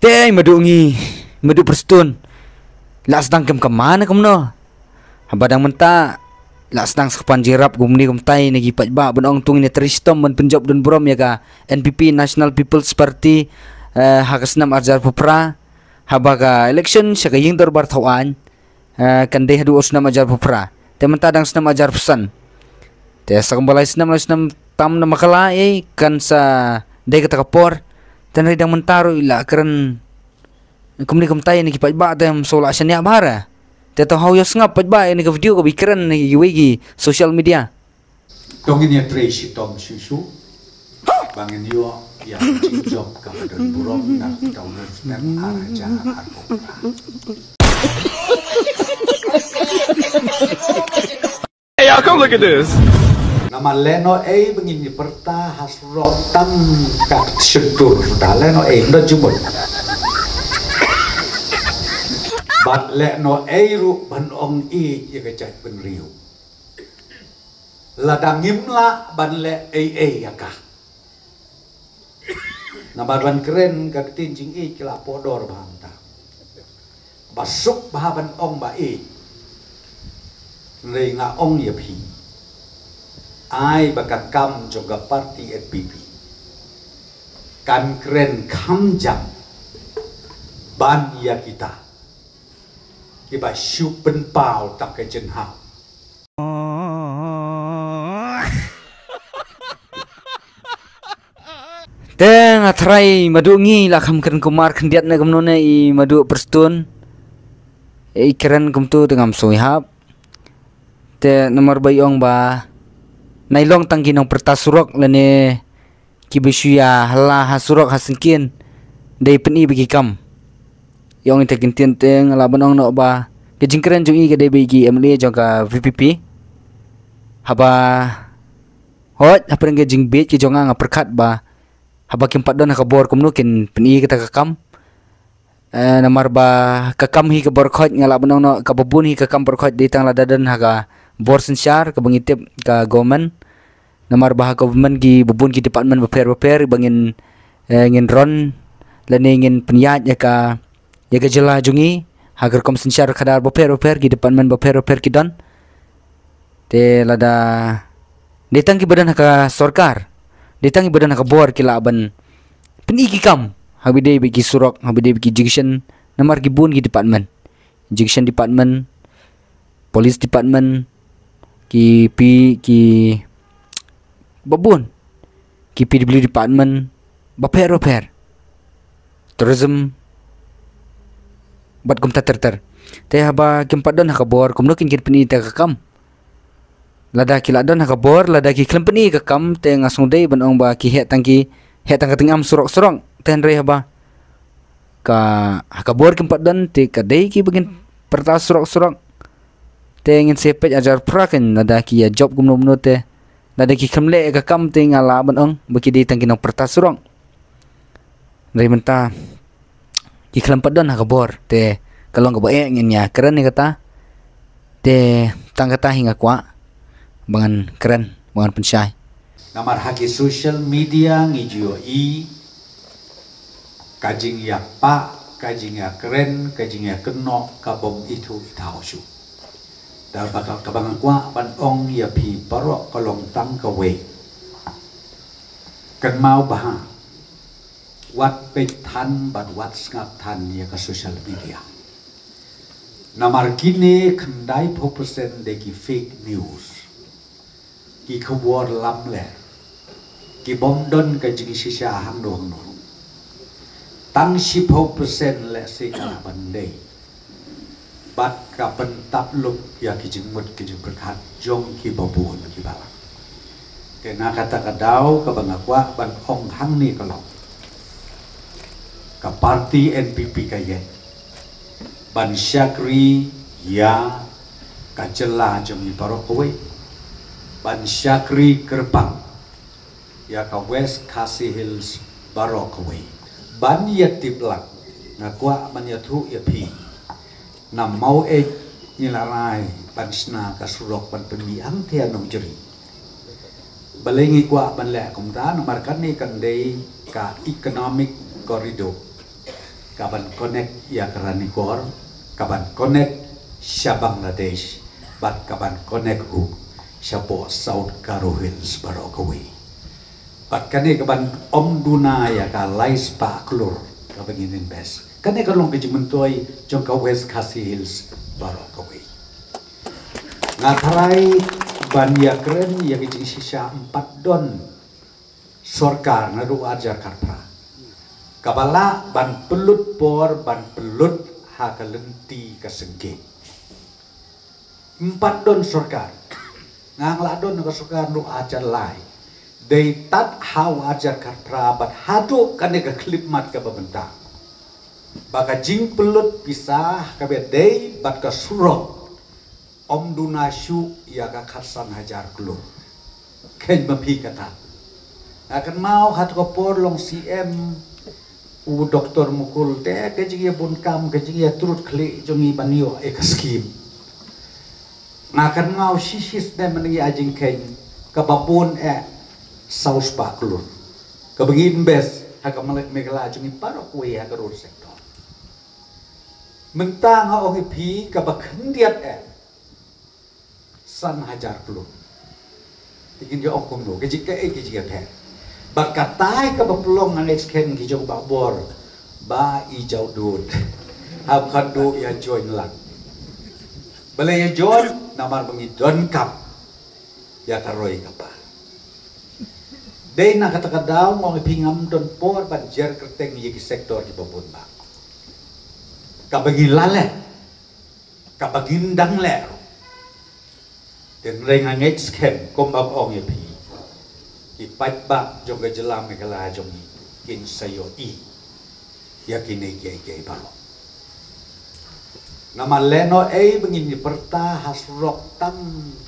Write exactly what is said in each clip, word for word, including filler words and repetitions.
Te madu ngi, madu Prestone, la sdang kem kemane kumno? Haba dang mynta la sdang sa ka pan jingïarap kumne kumtai na ki paidbah, ban ong tang ine trei shitom ban pynjop don burom ïa ka N P P, National People's Party, eh, ha ka snem arhajar arphew phra, haba ka election sha ka ïing dorbar thaw aiñ, eh, kan dei haduh u snem arhajar arphew phra. Te mynta dang snem arhajar arphew san. Te sa kumba lai snem, lai snem tam na ma ka la ei kan sa dei kata ka por. Te hynrei dang mynta ruh i la kren kumne kumtai ïa ki paidbah te ym shu la shaniah bha re. Te to haw ïohsngew paidbah ïa ka video kaba i kren na kiwei ki social media. To ngin ïa trei shitom shuh shuh ba ngin ïoh ïa ka jingjop kaba don burom na ka taw na snem arhajar arphew phra. Hey, y'all, come look at this. Namar lehnohei ba ngin ïa pyrta ha surok tang ka shyntur da lehnohei ym don jingmut. Bad lehnohei ruh ban ong ïeit ïa ka jaitbynriew. Lada ngim lah ban leh ei ei ïa ka. Namar ban kren ka ktien jingïeit ka la pohdor bha mynta. Ba suk bha ban ong ba ïeit. Hynrei nga ong ïa phi, ai ba ka kam jong ka party N P P kan kren kham jam ban ïa kita kiba shu pynpaw tang ka jinghap. Te nga tharai madu ngi la kham kren kumar khyndiat ne kumno ne i madu Prestone. I kren kumtu te ngam sngewhap. Te namar ba i ong ba nai long tang ki nongpyrta surok lane kiba shu ïa hala ha surok ha syngkien dei pyni ba ki kam. I ong ita ki ktien te nga lah ban ong noh ba ka jingkren jong i ka dei ba i ki M L A jong ka V P P. Haba hoi hapdeng ka jingbit ki jong nga nga pyrkhat ba haba kim pat don ha ka bor kumno kin pyni kata ka kam. Eh, namar ba ka kam hi ka bor khot nga lah ban ong noh kaba bun hi ka kam bor khot dei tang lada don ha ka bor synshar kaba ngi tip ka government. Namar ba ha government ki bun ki department bapher bapher ba ngin, eh, ngin run lane ngin pynïaid ïa ka, ïa ka jylla jong ngi ha ka rukom synshar khadar bapher bapher ki department bapher bapher ki don. Te lada dei tang kiba don ha ka sorkar, dei tang kiba don ha ka bor ki lah ban pyni ki kam haba dei ba ki surok, haba dei ba ki junction, namar ki bun ki department, junction department, police department, ki pi ki babun, ki P W department bapher bapher, tourism bad kumta ter ter. Te haba kim pat don ha ka bor kumno kin kin pyni ïa ka kam? Lada ki lah don ha ka bor, lada ki khlem pyni ïa ka kam te nga sngewdei ban ong ba ki heh tang ki, heh tang ka tyngam surok surok. Te hynrei haba ka ha ka bor kim pat don te ka dei kiba ngin pyrta surok surok. Te ngin sa peit arhajar phra kan lada ki ïa jop kumno kumno te lada ki khlem leh ïa ka kam te nga lah ban ong ba ki dei tang ki nongpyrta surok. Hynrei mynta ki khlem pat don ha ka bor te ka long kaba eh ngin ïa kren ïa kata. Te tang kata hi nga kwah ba ngan kren ba ngan pynshai. Namar ha ki social media ngi ju ïohi ka jingïapah, ka jingïakren, ka jingïakynnoh ka bym ithuh ithaw shuh. Da ba ka, kaba nga kwah ban ong ïa phi baroh ka long tang kawei. Kynmaw bha, wat peit than bad wat sngap than ïa ka social media. Namar kine khyndai phew percent dei ki fake news, ki khubor lamler, ki bym don ka jingshisha hangno hangno. Tang shiphew percent lehse ka lah ban dei bad ka pyntap lup ïa ki jingmut ki jingpyrkhat jong ki babun ki balang. Te na kata ka daw kaba nga kwah ban ong hangne ka long, ka party N P P ka ïeng ban shakri ïa ka jylla jong ngi baroh kawei, ban shakri kyrpang ïa ka West Khasi Hills baroh kawei. Ban ïa tip lang, nga kwah ban ïathuh ïa phi, na Maweit ngi la rai ban shna ka surok ban pynmih hangta ïa Nongjri. Balei ngi kwah ban leh kumta? Namar kane kan dei ka economic corridor. Ka ban connect ïa ka Ranikor, ka ban connect sha Bangladesh, bad ka ban connect ruh shapoh South Garo Hills baroh kawei. Bad kane ka ban ym duna ïa ka lai spah klur kaba ngin invest. Kane ka long ka jingmyntoi jong ka West Khasi Hills baroh kawei. Nga tharai ban ïakren ïa ka jingshisha, ym pat don sorkar naduh arhajar khatphra kaba lah ban pynlut por, ban pynlut ha ka lynti ka sengkeh. Ym pat don sorkar. Nga ngam lah don ka sorkar naduh arhajar lai. Dei tad ha u arhajar khatphra bad haduh kane ka khyllipmat kaba mynta, ba ka jingpynlut pisa kaba dei bad ka surok ym duna shuh ïa ka khatsan hajar klur. Kheiñ ma phi kata. Nga kynmaw ha kato ka por long C M u Doktor Mukul, te ka jingïabun kam, ka jingïatrud khlieh jong ngi ban ïoh ïa ka skim. Nga kynmaw shisha ne mynta ngi ai jingkheiñ kaba bun eh saw spah klur kaba ngi invest ha ka Meghalaya jong ngi baroh kawei ha ka road sector. Mynta nga ong ïa phi kaba khyndiat eh san hajar klur. Te ngin ïa ong kumno, ka jing, kaei ka jingïapher? Bad katai kaba pynlong, nga ngeit skhem ki jong Bah Bor, Bah Ijaw Dud, hap khadduh ïa join lang. Balei ïa join? Namar ba ngi donkam ïa ka roi ka par. Dei na kata ka daw nga ong ïa phi, ngam don por ban jer kyrteng ïa ki sector kiba bun bah kaba ngi la leh, kaba ngin dang leh ruh. Te hynrei nga ngeit skhem kumba ong ïa phi, ki paidbah jong ka jylla Meghalaya jong ngi kin sa ïohi ïa kine kiei kiei baroh. Namar lehnohei ba ngin ïa pyrta ha surok tang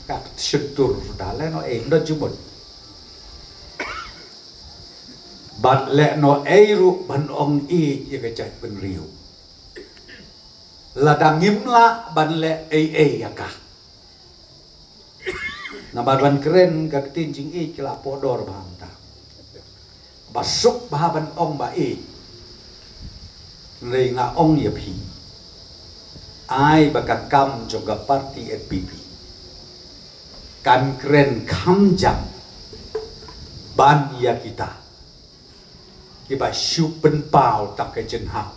ka shyntur suda, lehnohei ym don jingmut. Bad lehnohei ruh ban ong ïeit ïa ka jaitbynriew. Lada ngim lah ban leh ei ei ïa ka. Namar ban kren ka ktien jingïeit ka la pohdor bha mynta. Ba suk bha ban ong ba ïeit. Hynrei nga ong ïa phi, ai ba ka kam jong ka party N P P kan kren kham jam ban ïa kita kiba shu pynpaw tang ka jinghaw